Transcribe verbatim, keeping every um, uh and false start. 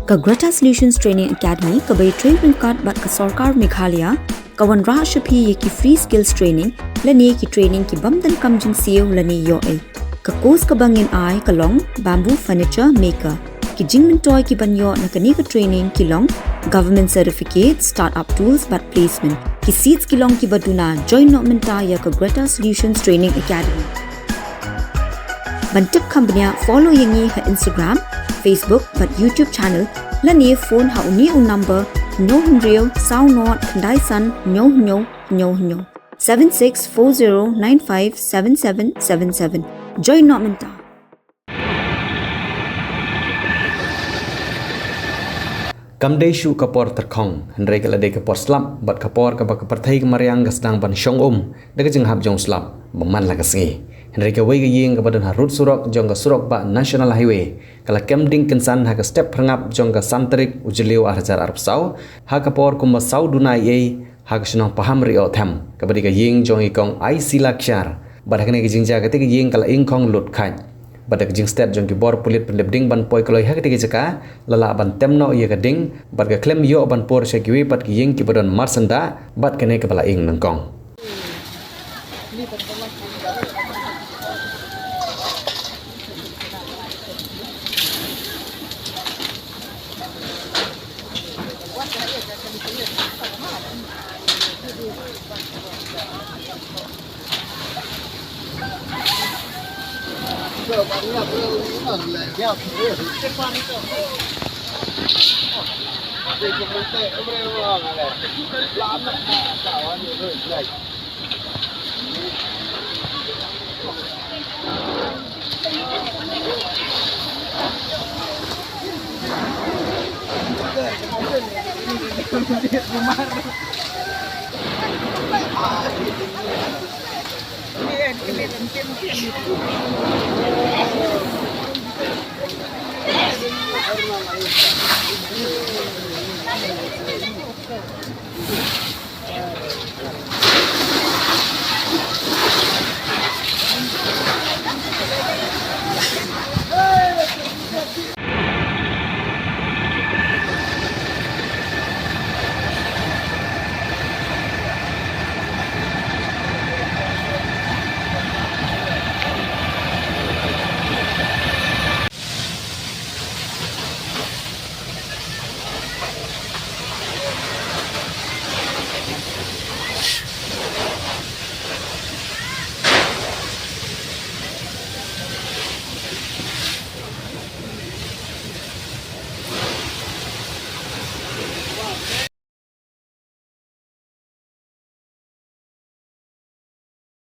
Ka Greta Solutions Training Academy kaba ïatrei ryngkat bad ka sorkar Meghalaya ka wanrah sha phi ïa ki free skills training lane ki training ki bym donkam jingsiew lane ïoh ei. Ka course kaba ngin ai ka long Bamboo Furniture Maker. Ki jingmyntoi kiban ïoh na kane ka training ki long Government Certificate, Startup Tools bad Placement. Ki seats ki long kiba duna. Join noh mynta ïa ka Greta Solutions Training Academy. Ban tip kham bniah, follow ïa ngi ha Instagram, Facebook bad YouTube channel lane phone ha une u number: hynñiew hynriew saw nod khyndai san hynñiew hynñiew hynñiew hynñiew, seven six four zero nine five seven seven seven seven. Join noh mynta. Kam dei shuh ka por tyrkhong, hynrei ka la dei ka por slap bad ka por kaba ka pyrthei ka mariang ka sdang ban shong um da ka jinghap jong u slap ba man la ka sngi. Hynrei kawei ka ïing kaba don ha rud surok jong ka surok bah National Highway ka la kem ding kynsan ha ka step phyrngap jong ka san tarik u Jylliew ar hajar arphew saw, ha ka por kumba saw duna ei ei ha ka shnong Paham Ri-oh Them, kaba dei ka ïing jong i kong Aisila Kshaar. Bad ha kane ka jingjia katei ka ïing ka la ing khong lut khaid. Bad da ka jingsted jong ki bor pulit pynlip ding ban poi kloi ha katei ka jaka, la lah ban tem noh ïa ka ding bad ka khlem ïoh ban pur sha kiwei pat ki ïing kiba don marsyndah bad kane kaba la ing nyngkong.